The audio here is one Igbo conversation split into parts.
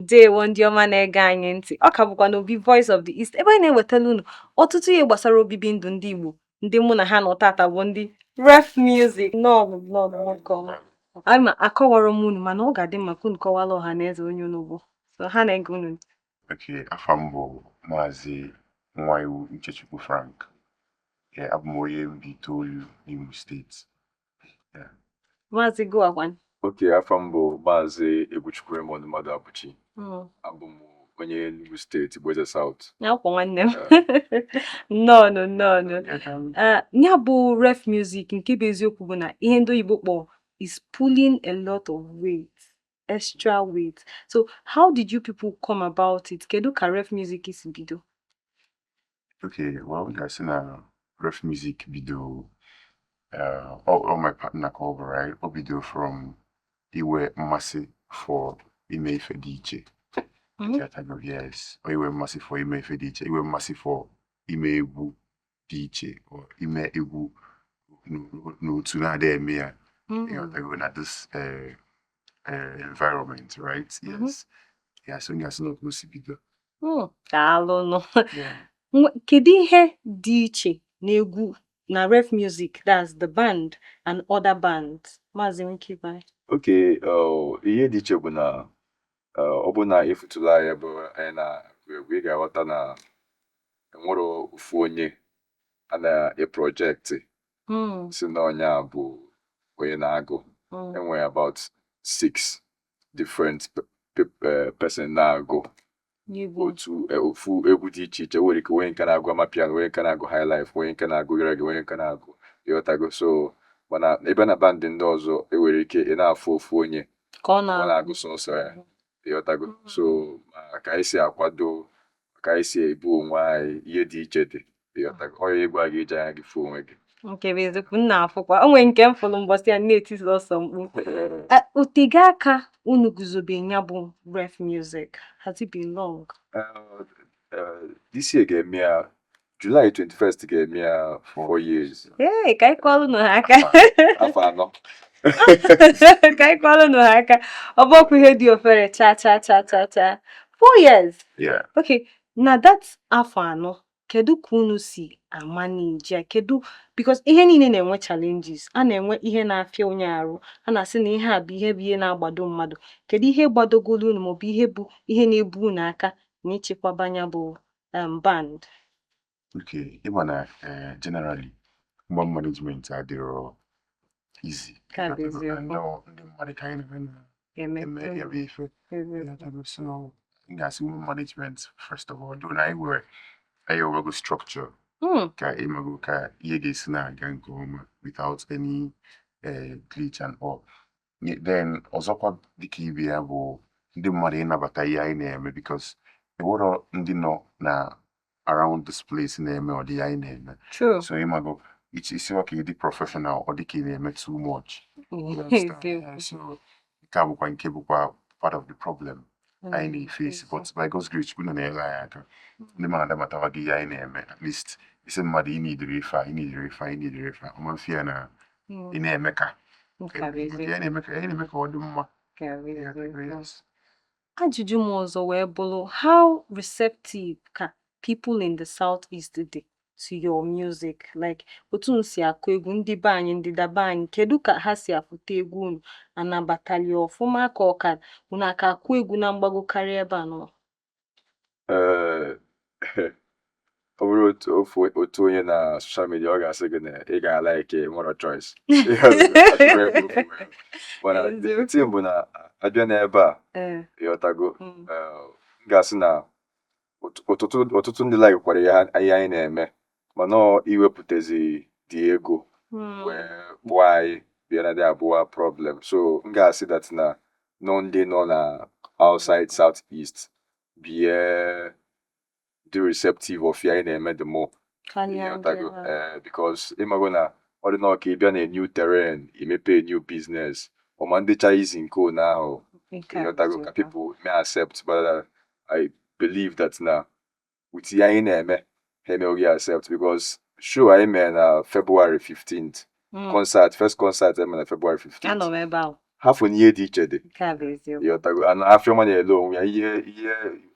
Ndewo, ndị ọma na-ege anyị ntị. Ọ ka bụkwa n'obi Voice of the East, ebe anyị na-ewetara unu ọtụtụ ihe gbasara obibi ndụ ndị Igbo. Ndị mụ na ha nọ tata bụ ndị Ref Music. Nnọọ, nnọọ, nwoke ọma. Anyị ma akọwara m unu, mana ọ ga-adị mma ka unu kọwara ọha na eze onye unu bụ, so ha na-ege unu ntị. Okay, afa m bụ Maazị Nwaiwu Uchechukwu Frank. Yeah, abụ m onye Mbaitoli n'Imo Steeti. Maazị Gụwakwan? Okay, afa m bụ Maazị Egwuchukwu Raymond Mmadụ Abuchi. Abụ m onye Enugu Steeti, Igboeze South. Akwọ nwanne m, nnọọnụ, nnọọnụ. Ya bụ Ref Music, nke bụ eziokwu bụ na ihe ndị oyibo kpọ is pulling a lot of weight, extra weight. So how did you people come about it? Kedu ka Ref Music si bido? Okay, well, m ga-asị na Ref Music bido, all my partner ka ọ bụ, right? O bido from inwe mmasị for ime ife dị iche. Ịghọtago? Yes. O inwe mmasị for ime ife dị iche, inwe mmasị for ime egwu dị iche, or ime egwu n'otu na-adịghị eme ya. Ịghọtago, na this environment, right? Mhm. Yes. Yeah, so m ga-asị na otu o si bido. Daalụnụ. Kedu ihe dị iche n'egwu na Ref Music, that's the band, and other bands? Maazị Nkibai. Okay, ihe dị iche bụ na ọ bụ na ịfụtụla anyị ebe anyị na-agụ egwu, ị ga-aghọta na enwero ofu onye a na-eproject si na onye a bụ onye na-agụ. Enwere about six different person na-agụ N'egwu. Otu ofu egwu dị iche iche. Nwere ike onye nke na-agụ amapiano, onye nke na-agụ highlife, onye nke na-agụ reggae, onye nke na-agụ, ịghọtago? So mana ebe na band ndị ọzọ, enwere ike ị na-afụ ofu onye ka ọ ọ na-agụ. Na-agụ sọsọ ya, ịghọtago? So ma ka anyị si akwado, ka anyị si ebu onwe anyị, ihe dị iche dị, ịghọtago? Ọ ya egwu a ga-eji anya gị fụ onwe gị. Nke bụ eziokwu, m na-afụkwa o nwere nke m fụrụ mbọsị ya na-eti sọsọ mkpu. Otego aka unu guzobe ya bụ Ref Music? Has it been long? This year ga-eme ya, July 21st ga-eme ya 4 years. Ee, ka anyị kụọlụ nụ ha aka. Afọ 4. Ka anyị kụọlụ nụ ha aka. Ọ bụ okwu ihe dị ofere cha cha cha cha cha. 4 years. Yeah. Okay, na that afọ 4, kedu ka unu si amanage ya? Kedu, because ihe niile na-enwe challenges, a na-enwe ihe na-afịa onye arụ, a na-asị na ihe a bụ ihe na-agbado mmadụ. Kedu ihe gbadogolu unu, maọbụ ihe bụ ihe na-ebu unu aka na ịchịkwaba ya bụ band? Okay, ịma na generally mgba management adịrọ easy. Ka bụ eziokwu. Ndị mmadụ ka anyị na-eme eme eme ya bụ ife. Eziokwu. Ịghọtago? So m ga-asị management first of all, though na anyị nwere, anyị enwego structure ka ịmago ka ihe ga-esi na-aga nke ọma without any glitch and all. Then ọzọkwa dịka ibe ya bụ ndị mmadụ ịnabata ihe anyị na-eme, because enwero ndị nọ na around this place na-eme ọdị ihe anyị na-eme. True. So ịmago isi ka ịdị professional, ọ dị ka ị na-eme too much. You understand? Eziokwu. Yeah, so nke a bụkwa nke bụkwa part of the problem anyị na-eface, but by God's grace, Chukwu nọ na-enyere anyị aka. Ndị mmadụ anabatawago ihe anyị na-eme. At least isi mmadụ ị nidiri ife a, ị nidiri ife a, ị nidiri ife a, ọma mfe ya na ị na-eme ka Nke a bụ ihe eziokwu. anyị na-eme ka ọ dị mma. Nke a bụ eziokwu. Yes. Ajụjụ m ọzọ wee bụrụ, how receptive ka people in the Southeast dị to your music? Like otu m si akụ egwu ndị be anyị, ndịda be anyị, kedu ka ha si afụta egwu unu? Anabatali ọfụma, ka ọ ka unu aka akụ egwu na mgbago karịa ebe a nọ? Ee, ọ bụrụ otu ofu otu onye na social media, ọ ga-asị gị na ị ga-alike, nwere choice. Mana the thing bụ na abịa n'ebe a, ịghọtago, m ga-asị na ọtụtụ ndị like-kwara ihe anyị na-eme, mana ọ iwepụtazi dị ego wee kpụọ anyị bịa na dị abụọ problem. So m ga-asị that na nọ ndị nọ na outside South East bie dị receptive of ihe anyị na-eme the more. Karịa ndị Ịghọtago? ebe a. Because ịmago na ọ dị nọ ka ị bịa na a new terrain, imepe a new business, ọma ndị Chinese nke one ahụ. Nke a bụ Ịghọtago, ka eziokwu. people may accept, but I believe that na with ihe anyị na-eme, ha emeghị accept, because show anyị mere na February 15th, concert, first concert eme na February 15th. Anọ m ebe ahụ. Ha fụ na ihe dị iche dị. Nke a bụ eziokwu. Ịghọtago? And afịa ọma na-ele onwe ya, ihe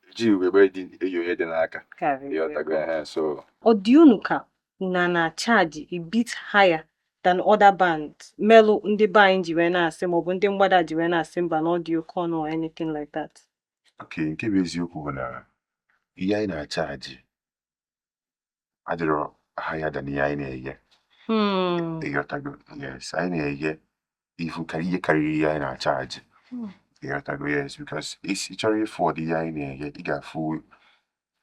ejighị ugegbe dị eyi onye dị n'aka. Nke a bụ Ịghọtago? eziokwu. Ehe, so Ọ dị unu ka unu a na-acharge a bit higher than other bands melụ ndị be anyị ji wee na-asị, maọbụ ndị mgbada ji wee na-asị mba, na ọ dị oke ọnụ or anything like that? Okay, nke bụ eziokwu bụ na ihe anyị na-acharge adịrọ higher than ihe anyị na-enye. Ịghọtago? Yes, anyị na-enye ifu karịa ihe karịrị ihe anyị na-acharge. Ịghọtago? Yes, because isi chọrọ ịfụ ọdị ihe anyị na-enye, ị ga-afụ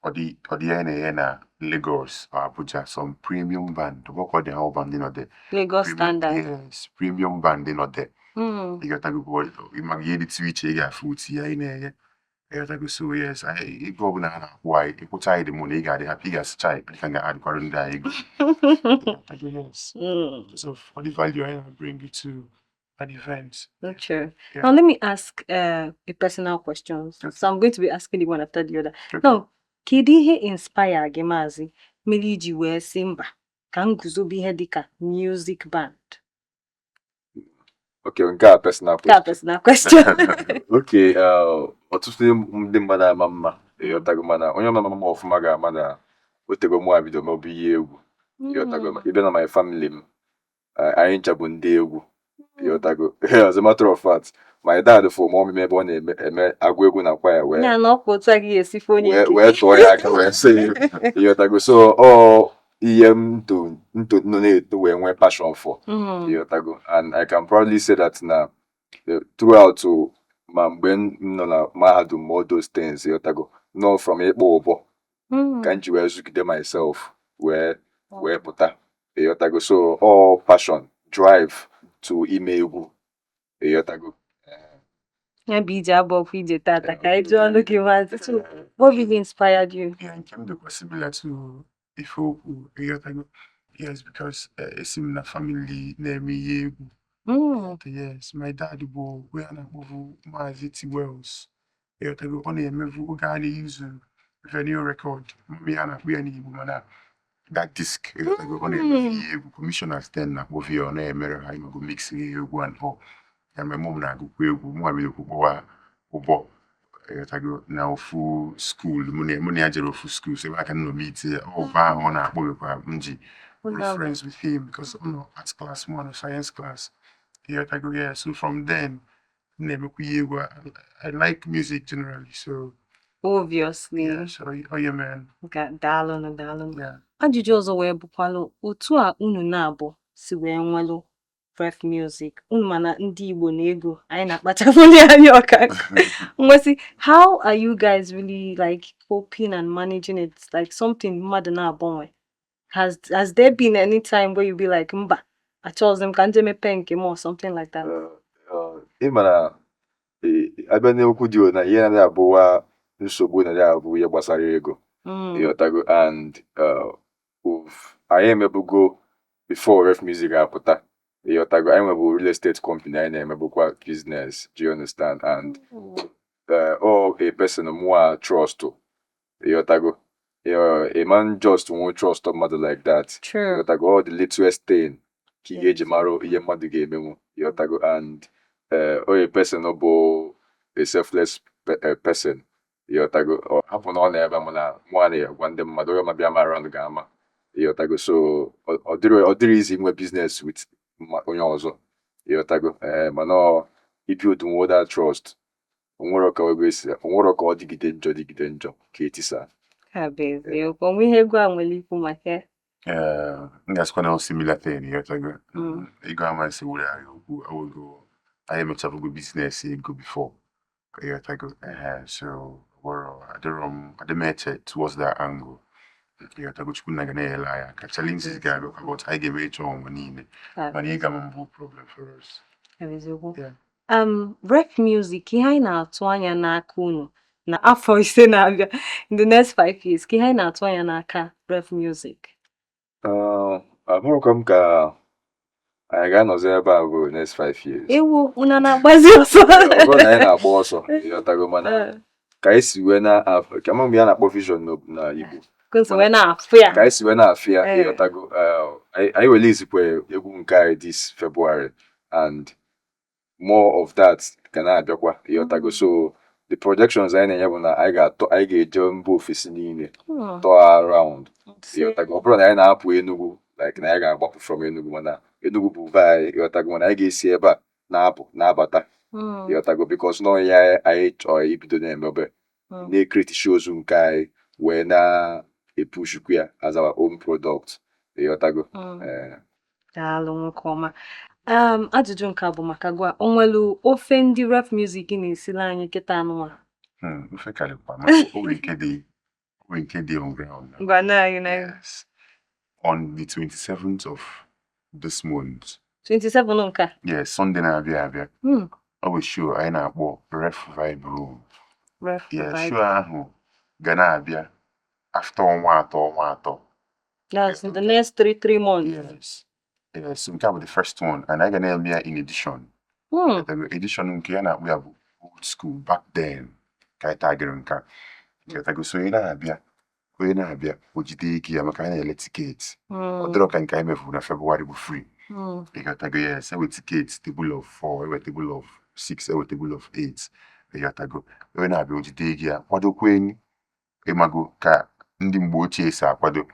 ọdị ihe anyị na-enye na Lagos or Abuja, some premium band, ọgbakọ dị ha, band nọ there. Lagos Premium, standard. Yes, premium band nọ there. Ịghọtago? Bụ ịma ihe dịtụ iche ị ga-afụ otu ihe anyị na-enye. Ịghọtago? So yes, anyị ego ọbụla ha na-akwụ anyị, ịkwụcha anyị dị mụ na ị ga-adị happy, ị ga-asịcha anyị dịka ga-adịkwara ndị anyị ego. Ịghọtago? Yes. Because of all the value I bring you to an event. Okay. Yeah. Now let me ask a personal question. Okay. So I'm going to be asking the one after the other. Okay. Now, kedu ihe inspire gị, Maazị, mere iji wee sị mba, ka m guzobe ihe dịka music band? Okay, nke a personal Nke a question. personal question. Okay, ọtụtụ ndị mmadụ ama mma, ịghọtago, mana onye ọma mma ọfụma ga-ama na o tego mụ bido maọbụ ihe egwu, ịghọtago. Ịbịa na my family m, anyị ncha bụ ndị egwu, ịghọtago. As a matter of fact, my dad fụ m ọmịmị ebe ọ na-eme eme agụ egwu na kwaya wee Ya na ọkwa otu a gị ga-esi fụ onye wee nke wee gị. tụọ ya aka wee sị, ịghọtago. So ọ ihe m to nto nọ na-eto wee nwee passion for, ịghọtago. And I can proudly say that na throughout ma mgbe m nọ na mahadum, all those things, ịghọtago, nọ from ịkpọ ụbọ ka m ji wee zụgide myself wee pụta, ịghọtago. So all passion drive to ime egwu, ịghọtago. Ya bụ ije abụ ọkwa ije tata ka anyị jụọ ọnụ gị, Maazị. So what really inspired you? Yeah, nke m dịkwa similar to ife okwu, ịghọtago. Yes, because esi m na family na-eme ihe egwu. Yes, my dad bụ onye a na-akpọbu Maazị T. Wells. Ịghọtago, ọ na-emevu oge a na-eyuzu vinyl record, mama ya na-akpọ ya n'Igbo, mana That disc, ịghọtago, ọ na-eme ihe egwu commissioners then na-akpọvi ya, ọ na-emere ha ịmago mix ihe egwu and all. Ya mere mụ m na-agụkwa egwu, mụ bidokwa kpọwa ụbọ, ịghọtago, na ofu school mụ na ya jere ofu school, so ebe aka m nọ meet ya, ọ ụbọ ahụ ọ na-akpọ bụkwa m ji we're friends with him because ọ nọ art class, mụ nọ science class. Ịghọtago, yeah, so from then m na-emekwa ihe egwu. I like music generally, so Obviously. yeah, so oh yeah, man. Nke daalụnụ, daalụnụ. Yeah. Ajụjụ ọzọ wee bụkwalụ otu a unu na-abụ si wee nwelụ Ref Music. Unu mana ndị Igbo na ego anyị na-akpachapụli anya ọka nwesị. How are you guys really like coping and managing it, like something mmadụ na-agbanwe? Has there been any time where you be like, mba, achọghịzị m ka nje mepee nke m or something like that? Ị ma na abịa n'okwu dị na ihe na abụwa nsogbu na ya abụ ihe gbasara ego, ịghọtago. And anyị emebugo before Ref Music apụta, ịghọtago, anyị nwebu real estate company, anyị na-emebukwa business, do you understand? And all a person mụa trust, ịghọtago. A man just won't trust mmadụ like that. True. Ịghọtago, all the littlest thing ka ị ga-eji mara ihe mmadụ ga-emenwu, ịghọtago. And all a person bụ a selfless person, ịghọtago. Ọ hapụ na ọ na ebe mụ na mụa na-agwa ndị mmadụ onye ọma bịa mara around ga-ama, ịghọtago. So ọ dịrị easy inwe business with onye ọzọ, ịghọtago, ee, mana ọ ibuild nwo that trust, onwero ka ego esi, onwero ka ọ dịgide njọ ka etisa. Ka bụ eziokwu. Onwe ihe egwu a nwere ikwu maka ya? Ee, m ga-asịkwa na ọ similar thing, ịghọtago. Ego amasị were anyị okwu awụgo anyị emechabugo business ego before, ịghọtago. Ehe, so wọrọ adịrọ m adị m eche towards that angle, ịghọtago. Chukwu na ga na-enyere anyị aka, challenges ga-abịakwa, but anyị ga-eme ịchọ ọnwa niile, mana ịga m mbụ problem for us. Ka bụ eziokwu. Yeah. Ref Music, ihe anyị na-atụ anya n'aka unu na afọ 5 na-abịa, in the next 5 years, ka ihe anyị na-atụ anya n'aka Ref Music? Amarọkwa m ka anyị ga-anọzi ebe a bụ next 5 years. Ewo, unu a na-agbazi ọsọ? Ọ bụrụ na anyị na-agba ọsọ, ịghọtago, mana ka anyị si wee na ka ama mgbe ya na-akpọ vision na Igbo, ka nso wee na-afụ ya. Ka anyị si wee na-afụ ya, ịghọtago, anyị release kwe egwu nke anyị this February and More of that ga na-abịakwa, ịghọtago? So the projections anyị na-enye bụ na anyị ga-atọ, anyị ga-eje mba ofesi niile, tọọ around, ịghọtago? Ọ bụrụ na anyị na-apụ Enugu, like na anyị ga-agbapụ from Enugu, mana Enugu bụ be anyị, ịghọtago? Mana anyị ga-esi ebe a na-apụ na-abata, ịghọtago? Because nọ ya anyị chọrọ ibido na-emebe, na-ecreate shows nke anyị wee na-epushkwu ya as our own product, ịghọtago? Ee. Daalụ, nwoke ọma. Ajụjụ nke a bụ maka gwa, o nwelu ofe ndị Ref Music na-esili anyị kịta anụnwa? Ofe karịkwa, ma o nwere nke dị on ground now. Gwa anyị na. Yes. On the 27th of this month. 27 nke a? Yes, Sunday na-abịa abịa. Ọ bụ show anyị na-akpọ Ref Vibe Room. Ref Yes, Vibe. show ahụ ga na-abịa after ọnwa 3, ọnwa 3. That's in the next 3 months. Yes, nke a bụ the first one, and anyị ga na-eme ya in edition. Edition nke ya na-akpọ ya bụ old school back then ka anyị tagịrị nke a. Ịghọtago? So onye na-abịa o jide ego ya, maka anyị na-ele ticket. Ọ dịrọ ka nke anyị mefuru na February bụ free. Ịghọtago? Yes, ewe ticket table of four, ewe table of six, ewe table of eight. Ịghọtago? Onye na-abịa o jide ego ya, kwadokwa enyi, ịmago ka ndị mgbe ochie si akwado,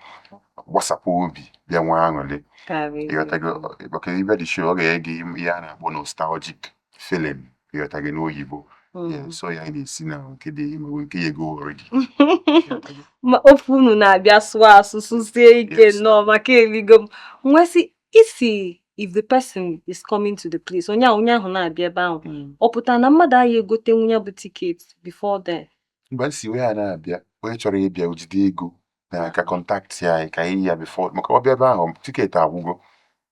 gbasapụ obi bịa nwee aṅụrị. Karịrị. Ịghọtago? Maka ịbịa the show, ọ ga-enye gị ihe a na-akpọ nostalgic feeling, ịghọtago, n'oyibo. Yeah, so ya anyị na-esi na nke dị, ịmago, nke ya ego already. Ịghọtago? Ma ofe unu na-abịa sụọ asụsụ sie ike. Yes. Nnọọ maka eligo m nwesị isi, if the person is coming to the place, onye ahụ na-abịa ebe ahụ, ọ pụtara na mmadụ agha egotenwu ya bụ ticket before then? Mgbe m si onye a na-abịa, onye chọrọ ịbịa o jide ego n'aka, contact anyị ka anyị ya before, maka ọ bịa ebe ahụ, ticket agwụgo.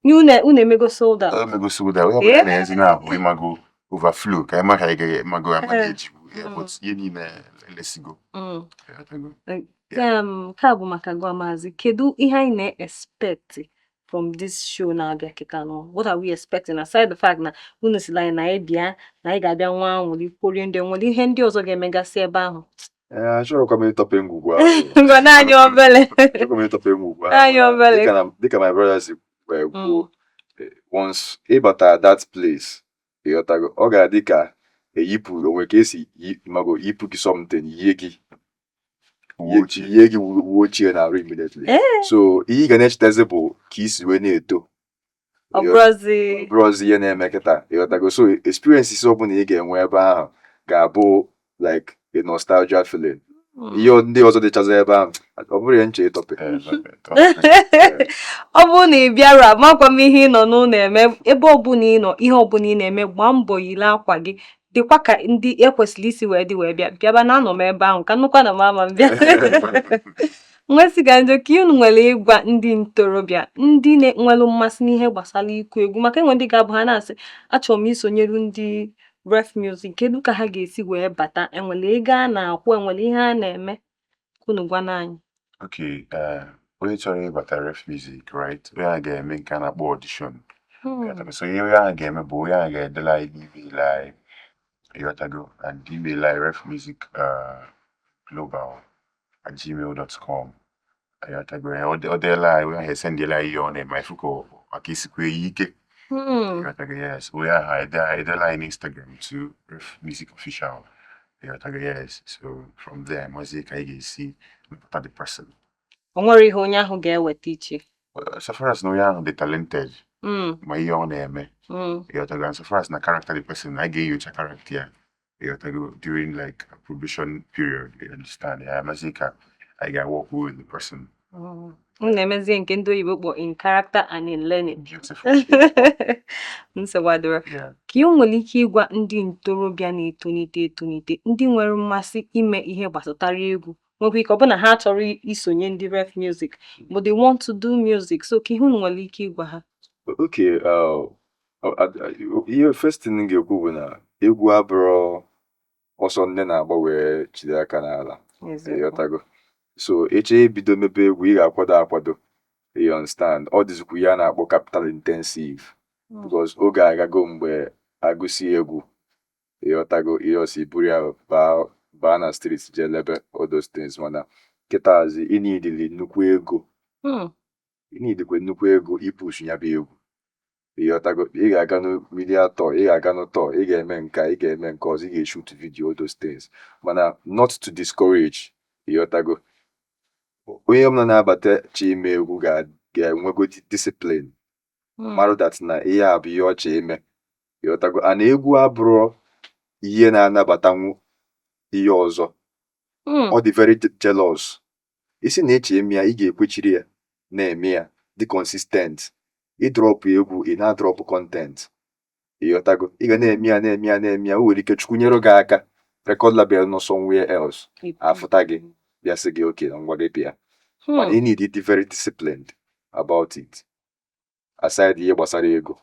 Unu emego sold out? O mego sold out. Onye ọbụla na-ezi na-abụ, ịmago, overflow ka anyị ma ka anyị ga-emago ama ga-ejigbu ya, but ihe niile elesigo. Ịghọtago? Nke a bụ maka gwa maazị, kedu ihe anyị na-expect from this show na-abịa kịta nọ? What are we expecting aside the fact na unu sịrị anyị na anyị bịa, na anyị ga-abịa nwa anwụrị kporie ndị nwere ihe ndị ọzọ ga-emegasị ebe ahụ? Ee, achọrọkwa m ịtọpe ngwugwu ahụ. Ngwa, naanị obele. Achọrọkwa m ịtọpe ngwugwu ahụ. Anyị obele. Dịka my brother si wee kwuo, once ịbata that place, ịghọtago, ọ ga-adị ka eyipụ onwe ka esi mago yipụ gị something, yie gị Uwe ochie. Yie gị uwe ochie na-arụ immediately. So ihe ị ga na-echetazị bụ ka isi wee na-eto. Ọ bụrụzi Bụrụzi ihe na-eme kịta, ịghọtago? So experiences ọbụla ị ga-enwe ebe ahụ ga-abụ like a nostalgia feeling. Ihe ndị ọzọ dịchazi ebe ahụ, ọ bụrụ ihe nche ịtọpe. Ọ bụrụ na ị bịara, makwa m ihe ị nọ n'ụlọ eme. Ebe ọbụla ị nọ, ihe ọbụla ị na-eme, gbaa mbọ yiri akwa gị dịkwa ka ndị ekwesịrị isi wee dị wee bịa. Bịaba na anọ m ebe ahụ ka nnukwu na m ama m bịa. Nwesị ka njọ ka unu nwere ịgwa ndị ntorobịa, ndị nwere mmasị n'ihe gbasara ịkụ egwu, maka enwe ndị ga-abụ ha na-asị, achọrọ m isonyere ndị Ref Music, kedu ka ha ga-esi wee bata? Enwere ego a na-akwụ? Enwere ihe a na-eme? Ka unu gwana anyị. Okay, onye chọrọ ịbata Ref Music, right? Onye a ga-eme nke a na-akpọ audition. Ịghọtago? So ihe onye ahụ ga-eme bụ onye ahụ ga-edela anyị n'email anyị. Ịghọtago? And email anyị refmusicglobal@gmail.com. Ịghọtago? Ya, ọ deela anyị, onye ahụ esendiela anyị ihe ọ na-eme, anyị fụ ka maka isikwa ya ike. Ịghọtago? Yes. Onye ahụ edela anyị n'Instagram to Ref Music Official. Ịghọtago? Yes. So from there, mazie ka anyị ga-esi mepụta the person. O nwere ihe onye ahụ ga-eweta iche? So far as na onye ahụ dị talented, ma ihe ọ na-eme, ịghọtago, and so far as na character the person, anyị ga-enyocha character ya, ịghọtago, during like a probation period, you understand, ya amazi ka anyị ga-work with the person. Unu na-emezie nke ndị oyibo kpọ in character and in learning. Beautiful. Nsogbu adịrọ. Yeah. Ka ị nwere ike ịgwa ndị ntorobịa na-etonite etonite, ndị nwere mmasị ime ihe gbasatara egwu, nwekwa ike ọ bụ na ha chọrọ isonye ndị Ref Music, but they want to do music, so ka ihe unu nwere ike ịgwa ha? Okay, ihe first thing m ga-ekwu bụ na egwu abụrụ ọsọ nne na-agba wee jide aka n'ala. Eziokwu. Ịghọtago? So eche ebido mebe egwu, ị ga-akwado akwado, you understand? Ọ dịzikwa ihe a na-akpọ capital intensive, because oge agago mgbe agụsi egwu, ịghọtago, ihe ọsọ iburu ya baa na street jee lebe all those things, mana kịtazi ị nidili nnukwu ego. Ị nidikwe nnukwu ego ipush ya bụ egwu. Ịghọtago? Ị ga-aga na media tour, ị ga-aga na tour, ị ga-eme nke a, ị ga-eme nke ọzọ, ị ga-eshoot video, all those things. Mana not to discourage, ịghọtago? Onye ọbụla na-abata chi ime egwu ga-enwegodi discipline, marụ that na ihe a bụ ihe ọ chọ ime, ịghọtago? And egwu abụrụ ihe na-anabatanwu ihe ọzọ. Ọ dị very jealous. Isi na eche eme ya, ị ga-ekwechiri ya na-eme ya, dị consistent. Ị drop egwu, ị na-adrop content, ịghọtago? Ị ga na-eme ya, na-eme ya, na-eme ya. O nwere ike Chukwu nyere gị aka, record label nọ somewhere else afụta gị, bịa sị gị, "Okay, na ngwa gị bịa." Mana ị need ịdị very disciplined about it, aside ihe gbasara ego.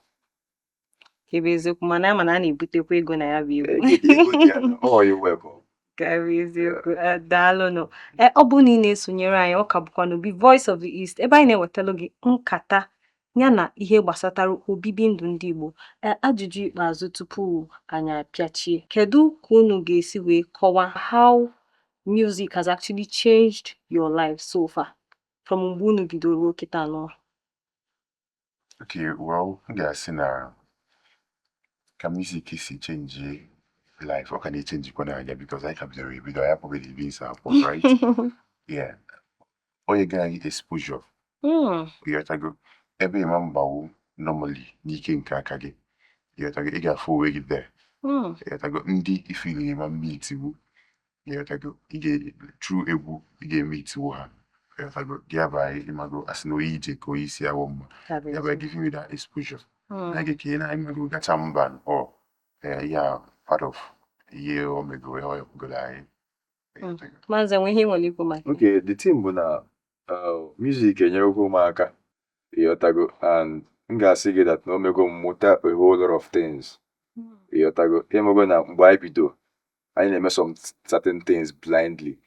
Nke bụ eziokwu, mana ama na a na-ebutekwa ego na ya bụ egwu. Ego dị ya na ọ iwe bụ. Nke bụ eziokwu. Daalụnụ. Ọ bụrụ na ị na-esonyere anyị, ọ ka bụkwa n'Obi Voice of the East, ebe anyị na-ewetara gị nkata ya na ihe gbasatara obibi ndụ ndị Igbo. Ajụjụ ikpeazụ tupu anyị apịachie: kedu ka unu ga-esi wee kọwaa how music has actually changed your life so far, from mgbe unu bidoro ruo kịta nọ? Okay, well, m ga-asị na ka music si change life, ọ ka na-echangekwa n'anya, because anyị ka bidoro ebido, anyị apụbeghị ebe isi apụ, right? Yeah. Onye ga anyị exposure, ịghọtago? Ebe ịma mgbawu normally n'ike nke aka gị, ịghọtago? Ị ga-afụ onwe gị there. Ịghọtago? Ndị ifili ịma meetiwu, ịghọtago? Ị ga through egwu ị ga-emeetiwu ha, ịghọtago? Thereby, ịmago, asị na onye ije ka onye isi awọ mma. Thereby giving you that exposure na gị ka ị na-ịmago gacha mba ọ ya part of ihe o mego, ihe ọ yọpụgoro anyị. Ịghọtago? Maazị, enwe ihe ị nwere ikwu maka ya? Okay, the thing bụ na music enyerego m aka, ịghọtago? And m ga-asị gị that na o mego m mụta a whole lot of things, ịghọtago? Ịmago na mgbe anyị bido, anyị na-eme some certain things blindly,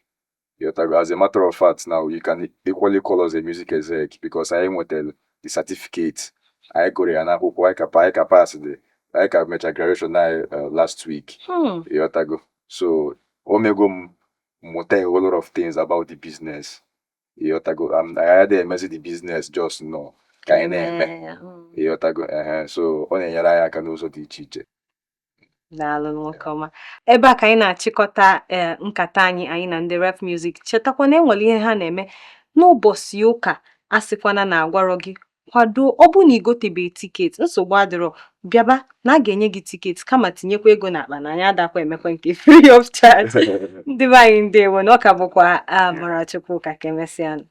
ịghọtago? As a matter of fact, now you can equally call us a music exec, because anyị nwetara the certificate, anyị gụrụ ya n'akwụkwọ, anyị ka pass the anyị ka mecha graduation anyị last week. Ịghọtago? So o mego m mụta a whole lot of things about the business, ịghọtago? Anyị adịghị emezi the business just nọ ka anyị na-eme. Ịghọtago? Ehe, so ọ na-enyere anyị aka n'ụzọ dị iche iche. Daalụ, nwoke ọma. Ebe a ka anyị na-achịkọta nkata anyị na ndị Ref Music. Chetakwa na enwere ihe ha na-eme n'ụbọchị ụka. Asịkwana na agwarọ gị. Kwado, ọ bụ na igotebeghị ticket, nsogbu adịrọ, bịaba na a ga-enye gị ticket, kama tinyekwa ego n'akpa, na anyị adakwa emekwa nke free of charge. Ndị be anyị, ndewo na ọ ka bụkwa Amara Chukwuka. Ka emesịa.